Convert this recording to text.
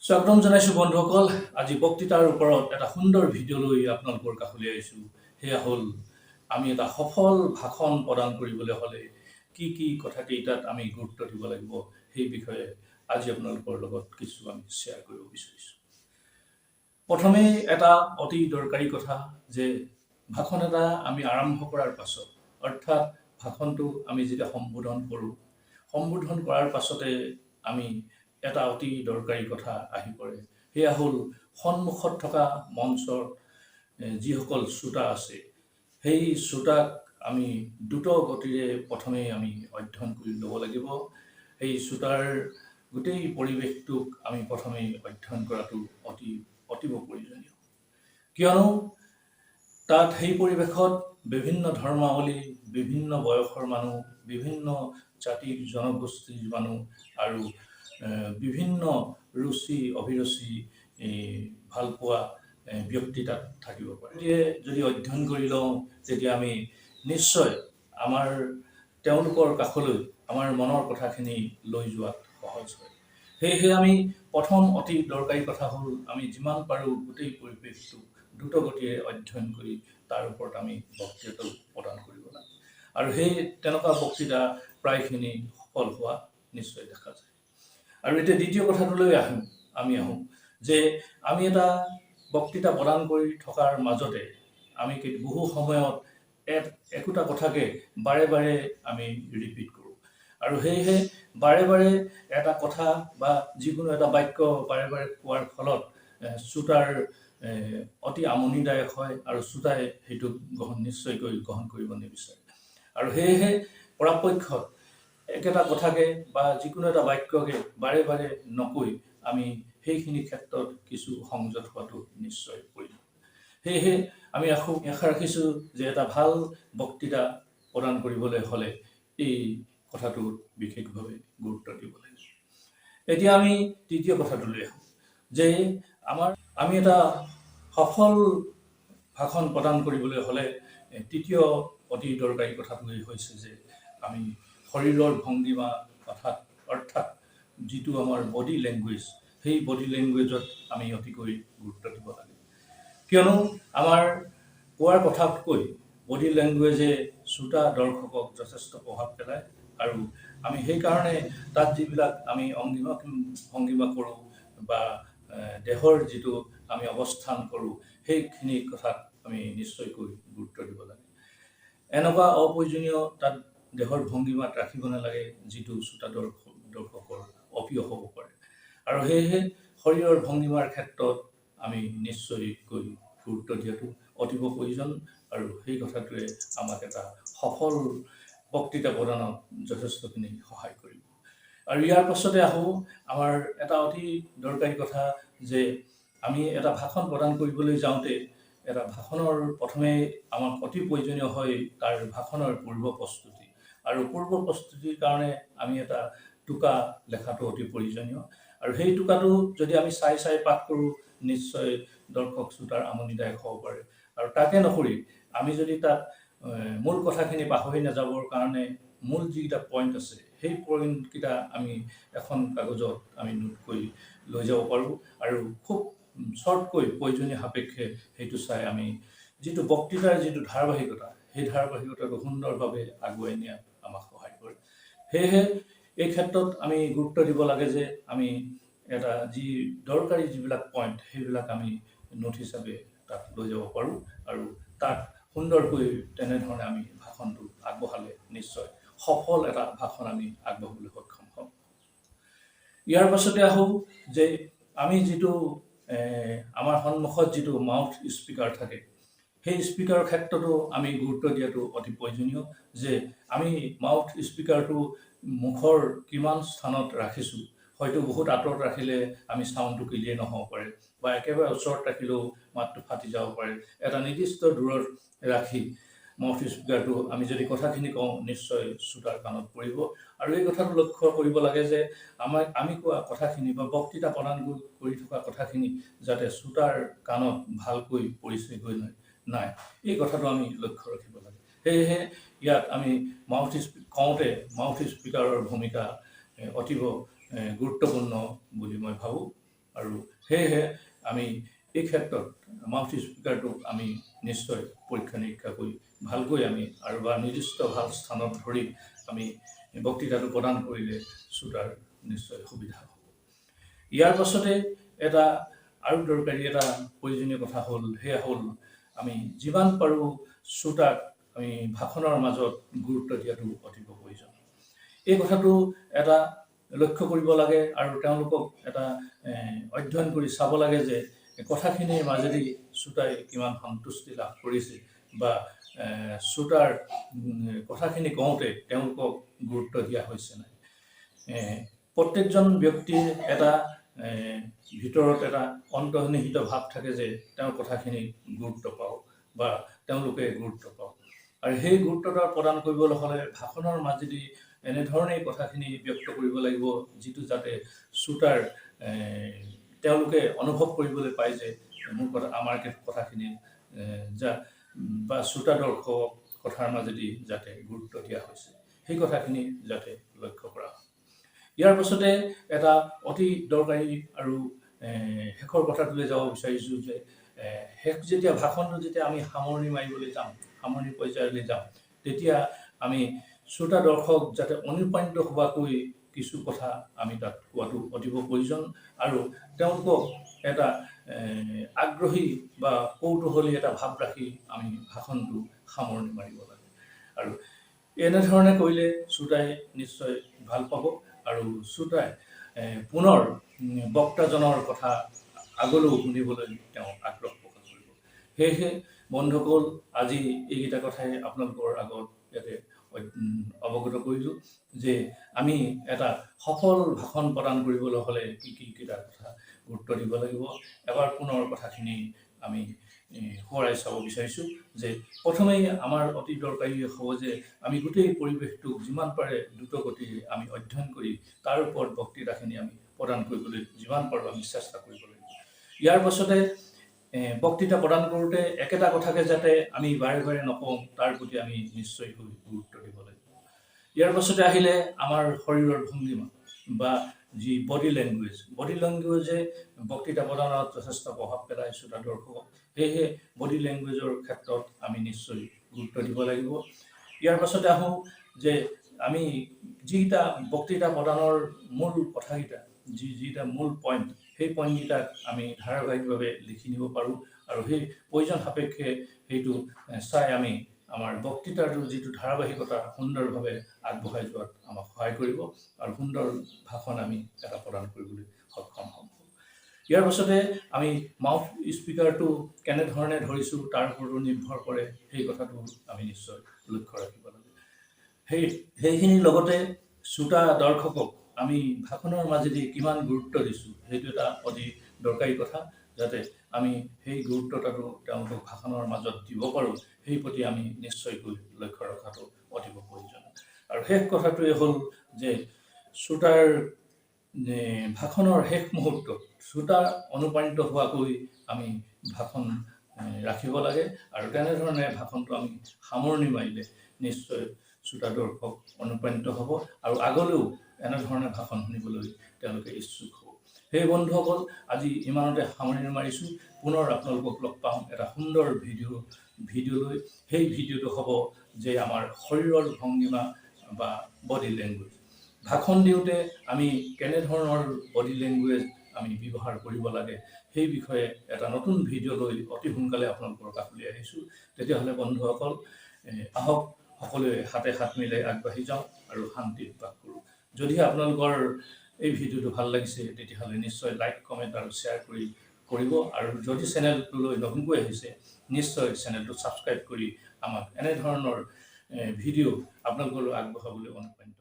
স্বাগতম জনাইছোঁ বন্ধুসকল। আজি বক্তৃতাৰ ওপৰত এটা সুন্দৰ ভিডিঅ' লৈ আপোনালোকৰ কাষলৈ আহিছোঁ। সেয়া হ'ল, আমি এটা সফল ভাষণ প্ৰদান কৰিবলৈ হ'লে কি কি কথাকেইটাত আমি গুৰুত্ব দিব লাগিব, সেই বিষয়ে আজি আপোনালোকৰ লগত কিছু আমি শ্বেয়াৰ কৰিব বিচাৰিছোঁ। প্ৰথমেই এটা অতি দৰকাৰী কথা যে ভাষণ এটা আমি আৰম্ভ কৰাৰ পাছত, অৰ্থাৎ ভাষণটো আমি যেতিয়া সম্বোধন কৰোঁ, সম্বোধন কৰাৰ পাছতে আমি এটা অতি দৰকাৰী কথা আহি পৰে। সেয়া হ'ল সন্মুখত থকা মঞ্চৰ যিসকল শ্ৰোতা আছে, সেই শ্ৰোতাক আমি দ্ৰুত গতিৰে প্ৰথমেই আমি অধ্যয়ন কৰি ল'ব লাগিব। সেই শ্ৰোতাৰ গোটেই পৰিৱেশটোক আমি প্ৰথমেই অধ্যয়ন কৰাটো অতীৱ প্ৰয়োজনীয়। কিয়নো তাত সেই পৰিৱেশত বিভিন্ন ধৰ্মাৱলী, বিভিন্ন বয়সৰ মানুহ, বিভিন্ন জাতি জনগোষ্ঠীৰ মানুহ আৰু বিভিন্ন ৰুচি অভিৰুচি, ভালপোৱা ব্যক্তি তাত থাকিব পাৰে। গতিকে যদি অধ্যয়ন কৰি লওঁ, তেতিয়া আমি নিশ্চয় আমাৰ তেওঁলোকৰ কাষলৈ আমাৰ মনৰ কথাখিনি লৈ যোৱাত সহজ হয়। সেয়েহে আমি প্ৰথম অতি দৰকাৰী কথা হ'ল, আমি যিমান পাৰোঁ গোটেই পৰিৱেশটো দ্ৰুতগতিৰে অধ্যয়ন কৰি তাৰ ওপৰত আমি বক্তৃতাটো প্ৰদান কৰিব লাগে আৰু সেই তেনেকুৱা বক্তৃতা প্ৰায়খিনি সফল হোৱা নিশ্চয় দেখা যায়। আৰু এতিয়া দ্বিতীয় কথাটোলৈ আহোঁ যে আমি এটা বক্তৃতা প্ৰদান কৰি থকাৰ মাজতে আমি বহু সময়ত একোটা কথাকে বাৰে বাৰে আমি ৰিপিট কৰোঁ। আৰু সেয়েহে বাৰে বাৰে এটা কথা বা যিকোনো এটা বাক্য বাৰে বাৰে কোৱাৰ ফলত শ্ৰোতাৰ অতি আমনিদায়ক হয় আৰু শ্ৰোতাই সেইটো নিশ্চয়কৈ গ্ৰহণ কৰিব নিবিচাৰে। আৰু সেয়েহে পৰাপক্ষত একেটা কথাকে বা যিকোনো এটা বাক্যকে বাৰে বাৰে নকৈ আমি সেইখিনি ক্ষেত্ৰত কিছু সংযত হোৱাটো নিশ্চয় প্ৰয়োজন। সেয়েহে আমি আশা ৰাখিছোঁ যে এটা ভাল বক্তৃতা প্ৰদান কৰিবলৈ হ'লে এই কথাটোত বিশেষভাৱে গুৰুত্ব দিব লাগিব। এতিয়া আমি তৃতীয় কথাটোলৈ আহোঁ যে আমি এটা সফল ভাষণ প্ৰদান কৰিবলৈ হ'লে তৃতীয় অতি দৰকাৰী কথাটোৱেই হৈছে যে আমি শৰীৰৰ ভংগীমা, অৰ্থাৎ যিটো আমাৰ বডি লেংগুৱেজ, সেই বডি লেংগুৱেজত আমি অতিকৈ গুৰুত্ব দিব লাগে। কিয়নো আমাৰ কোৱাৰ কথাতকৈ বডি লেংগুৱেজে শ্ৰোতা দৰ্শকক যথেষ্ট প্ৰভাৱ পেলায়। আৰু আমি সেইকাৰণে তাত যিবিলাক আমি অংগীমা ভংগীমা কৰোঁ বা দেহৰ যিটো আমি অৱস্থান কৰোঁ, সেইখিনি কথাত আমি নিশ্চয়কৈ গুৰুত্ব দিব লাগে। এনেকুৱা অপ্ৰয়োজনীয় তাত দেহৰ ভংগীমাত ৰাখিব নালাগে, যিটো শ্ৰোতা দৰ্শকৰ অপ্ৰিয় হ'ব পাৰে। আৰু সেয়েহে শৰীৰৰ ভংগীমাৰ ক্ষেত্ৰত আমি নিশ্চয়কৈ গুৰুত্ব দিয়াটো অতীৱ প্ৰয়োজন আৰু সেই কথাটোৱে আমাক এটা সফল বক্তৃতা প্ৰদানত যথেষ্টখিনি সহায় কৰিব। আৰু ইয়াৰ পাছতে আহোঁ আমাৰ এটা অতি দৰকাৰী কথা যে আমি এটা ভাষণ প্ৰদান কৰিবলৈ যাওঁতে এটা ভাষণৰ প্ৰথমে আমাক অতি প্ৰয়োজনীয় হয় তাৰ ভাষণৰ পূৰ্ব প্ৰস্তুতি। আৰু পূৰ্ব প্ৰস্তুতিৰ কাৰণে আমি এটা টোকা লেখাটো অতি প্ৰয়োজনীয়। আৰু সেই টোকাটো যদি আমি চাই চাই পাঠ কৰোঁ, নিশ্চয় দৰ্শক শ্ৰোতাৰ আমনিদায়ক হ'ব পাৰে। আৰু তাকে নকৰি আমি যদি তাত মূল কথাখিনি পাহৰি নাযাবৰ কাৰণে মূল যিকেইটা পইণ্ট আছে, সেই পইণ্টকেইটা আমি এখন কাগজত আমি নোট কৰি লৈ যাব পাৰোঁ আৰু খুব শ্বৰ্টকৈ প্ৰয়োজনীয় সাপেক্ষে সেইটো চাই আমি যিটো বক্তৃতাৰ যিটো ধাৰাবাহিকতা, সেই ধাৰাবাহিকতাটো সুন্দৰভাৱে আগুৱাই নিয়াত আমাক সহায় কৰে। সেয়েহে এই ক্ষেত্ৰত আমি গুৰুত্ব দিব লাগে যে আমি এটা যি দৰকাৰী যিবিলাক পইণ্ট, সেইবিলাক আমি নোট হিচাপে তাত লৈ যাব পাৰোঁ আৰু তাক সুন্দৰকৈ তেনেধৰণে আমি ভাষণটো আগবঢ়ালে নিশ্চয় সফল এটা ভাষণ আমি আগবঢ়াবলৈ সক্ষম হ'ম। ইয়াৰ পাছতে আহোঁ যে আমি যিটো আমাৰ সন্মুখত যিটো মাউথ স্পীকাৰ থাকে, সেই স্পীকাৰৰ ক্ষেত্ৰতো আমি গুৰুত্ব দিয়াটো অতি প্ৰয়োজনীয় যে আমি মাউথ স্পীকাৰটো মুখৰ কিমান স্থানত ৰাখিছোঁ। হয়তো বহুত আঁতৰত ৰাখিলে আমি চাউণ্ডটো ক্লিয়াৰ নহ'ব পাৰে বা একেবাৰে ওচৰত ৰাখিলেও মাতটো ফাটি যাব পাৰে। এটা নিৰ্দিষ্ট দূৰত ৰাখি মাউথ স্পীকাৰটো আমি যদি কথাখিনি কওঁ, নিশ্চয় শ্ৰোতাৰ কাণত পৰিব। আৰু এই কথাটো লক্ষ্য কৰিব লাগে যে আমি কোৱা কথাখিনি বা বক্তৃতা প্ৰদান কৰি থকা কথাখিনি যাতে শ্ৰোতাৰ কাণত ভালকৈ পৰিছেগৈ নাই, এই কথাটো আমি লক্ষ্য ৰাখিব লাগে। সেয়েহে ইয়াত আমি মাউথ কওঁতে মাউথ স্পীকাৰৰ ভূমিকা অতীৱ গুৰুত্বপূৰ্ণ বুলি মই ভাবোঁ। আৰু সেয়েহে আমি এই ক্ষেত্ৰত মাউথ স্পীকাৰটোক আমি নিশ্চয় পৰীক্ষা নিৰীক্ষা কৰি ভালকৈ আমি আৰু বা নিৰ্দিষ্ট ভাল স্থানত ধৰি আমি বক্তৃতাটো প্ৰদান কৰিলে শ্ৰোতাৰ নিশ্চয় সুবিধা হ'ব। ইয়াৰ পাছতে এটা আৰু দৰকাৰী এটা প্ৰয়োজনীয় কথা হ'ল, সেয়া হ'ল আমি যিমান পাৰোঁ শ্ৰোতাক আমি ভাষণৰ মাজত গুৰুত্ব দিয়াটো অতিব প্ৰয়োজন। এই কথাটো এটা লক্ষ্য কৰিব লাগে আৰু তেওঁলোকক এটা অধ্যয়ন কৰি চাব লাগে যে কথাখিনিৰ মাজেদি শ্ৰোতাই কিমান সন্তুষ্টি লাভ কৰিছে বা শ্ৰোতাৰ কথাখিনি কওঁতে তেওঁলোকক গুৰুত্ব দিয়া হৈছে নাই। প্ৰত্যেকজন ব্যক্তিৰ এটা ভিতৰত এটা অন্তৰ্নিহিত ভাৱ থাকে যে তেওঁৰ কথাখিনি গুৰুত্ব পাওক বা তেওঁলোকে গুৰুত্ব পাওক। আৰু সেই গুৰুত্বতা প্ৰদান কৰিবলৈ হ'লে ভাষণৰ মাজেদি এনেধৰণেই কথাখিনি ব্যক্ত কৰিব লাগিব, যিটো যাতে শ্ৰোতাৰ তেওঁলোকে অনুভৱ কৰিবলৈ পায় যে মোৰ কথা, আমাৰ কথাখিনি যা বা শ্ৰোতা দৰ্শক কথাৰ মাজেদি যাতে গুৰুত্ব দিয়া হৈছে, সেই কথাখিনি যাতে লক্ষ্য কৰা হয়। ইয়াৰ পাছতে এটা অতি দৰকাৰী আৰু শেষৰ কথাটোলৈ যাব বিচাৰিছোঁ যে শেষ যেতিয়া ভাষণটো যেতিয়া আমি সামৰণি মাৰিবলৈ যাম, সামৰণি পৰ্যায়লৈ যাম, তেতিয়া আমি শ্ৰোতা দৰ্শক যাতে অনুপ্ৰাণিত হোৱাকৈ কিছু কথা আমি তাত কোৱাটো অতিব প্ৰয়োজন আৰু তেওঁলোকক এটা আগ্ৰহী বা কৌতূহলী এটা ভাৱ ৰাখি আমি ভাষণটো সামৰণি মাৰিব লাগে। আৰু এনেধৰণে কৰিলে শ্ৰোতাই নিশ্চয় ভাল পাব আৰু শ্ৰোতাই পুনৰ বক্তাজনৰ কথা আগলৈও শুনিবলৈ তেওঁ আগ্ৰহ প্ৰকাশ কৰিব। সেয়েহে বন্ধুসকল, আজি এইকেইটা কথাই আপোনালোকৰ আগত ইয়াতে অৱগত কৰিলোঁ যে আমি এটা সফল ভাষণ প্ৰদান কৰিবলৈ হ'লে কি কি কেইটা কথা গুৰুত্ব দিব লাগিব। এবাৰ পুনৰ কথাখিনি আমি সোঁৱৰাই চাব বিচাৰিছোঁ যে প্ৰথমেই আমাৰ অতি দৰকাৰী হ'ব যে আমি গোটেই পৰিৱেশটোক যিমান পাৰে দ্ৰুতগতিৰে আমি অধ্যয়ন কৰি তাৰ ওপৰত বক্তৃতাখিনি আমি প্ৰদান কৰিবলৈ যিমান পাৰোঁ আমি চেষ্টা কৰিব লাগিব। ইয়াৰ পাছতে বক্তৃতা প্ৰদান কৰোঁতে একেটা কথাকে যাতে আমি বাৰে বাৰে নকওঁ, তাৰ প্ৰতি আমি নিশ্চয়কৈ গুৰুত্ব দিব লাগিব। ইয়াৰ পাছতে আহিলে আমাৰ শৰীৰৰ ভংগীমা বা যি বডি লেংগুৱেজ, বডি লেংগুৱেজে বক্তৃতা প্ৰদানত যথেষ্ট প্ৰভাৱ পেলায় শ্ৰোতা দৰ্শকক। সেয়েহে বডি লেংগুৱেজৰ ক্ষেত্ৰত আমি নিশ্চয় গুৰুত্ব দিব লাগিব। ইয়াৰ পাছতে আহোঁ যে আমি যিকেইটা বক্তৃতা প্ৰদানৰ মূল কথাকেইটা, যিকেইটা মূল পইণ্ট, সেই পইণ্টকেইটাক আমি ধাৰাবাহিকভাৱে লিখি নিব পাৰোঁ আৰু সেই প্ৰয়োজন সাপেক্ষে সেইটো চাই আমি আমাৰ বক্তৃতাটোৰ যিটো ধাৰাবাহিকতা সুন্দৰভাৱে আগবঢ়াই যোৱাত আমাক সহায় কৰিব আৰু সুন্দৰ ভাষণ আমি এটা প্ৰদান কৰিবলৈ সক্ষম হ'ম। ইয়াৰ পাছতে আমি মাউথ স্পীকাৰটো কেনেধৰণে ধৰিছোঁ তাৰ ওপৰতো নিৰ্ভৰ কৰে, সেই কথাটো আমি নিশ্চয় লক্ষ্য ৰাখিব লাগে। সেইখিনিৰ লগতে শ্ৰোতা দৰ্শকক আমি ভাষণৰ মাজেদি কিমান গুৰুত্ব দিছোঁ, সেইটো এটা অতি দৰকাৰী কথা, যাতে আমি সেই গুৰুত্বতাটো তেওঁলোকক ভাষণৰ মাজত দিব পাৰোঁ, সেই প্ৰতি আমি নিশ্চয়কৈ লক্ষ্য ৰখাটো অতিব প্ৰয়োজন। আৰু শেষ কথাটোৱে হ'ল যে শ্ৰোতাৰ ভাষণৰ শেষ মুহূৰ্তত শ্ৰোতা অনুপ্ৰাণিত হোৱাকৈ আমি ভাষণ ৰাখিব লাগে আৰু তেনেধৰণে ভাষণটো আমি সামৰণি মাৰিলে নিশ্চয় শ্ৰোতা দৰ্শক অনুপ্ৰাণিত হ'ব আৰু আগলৈও এনেধৰণে ভাষণ শুনিবলৈ তেওঁলোকে ইচ্ছুক হ'ব। সেই বন্ধুসকল, আজি ইমানতে সামৰণি মাৰিছোঁ। পুনৰ আপোনালোকক লগ পাম এটা সুন্দৰ ভিডিঅ' লৈ। সেই ভিডিঅ'টো হ'ব যে আমাৰ শৰীৰৰ ভংগীমা বা বডি লেংগুৱেজ, ভাষণ দিওঁতে আমি কেনেধৰণৰ বডি লেংগুৱেজ আমি ব্যৱহাৰ কৰিব লাগে, সেই বিষয়ে এটা নতুন ভিডিঅ' লৈ অতি সোনকালে আপোনালোকৰ কাষলৈ আহিছোঁ। তেতিয়াহ'লে বন্ধুসকল, আহক সকলোৱে হাতে হাত মিলাই আগবাঢ়ি যাওঁ আৰু শান্তিত বাস কৰোঁ। যদিহে আপোনালোকৰ এই ভিডিঅ'টো ভাল লাগিছে, তেতিয়াহ'লে নিশ্চয় লাইক, কমেণ্ট আৰু শ্বেয়াৰ কৰিব আৰু যদি চেনেলটোলৈ নতুনকৈ আহিছে, নিশ্চয় চেনেলটো ছাবস্ক্ৰাইব কৰি আমাক এনেধৰণৰ ভিডিঅ' আপোনালোকলৈ আগবঢ়াবলৈ অনুপ্ৰাণিত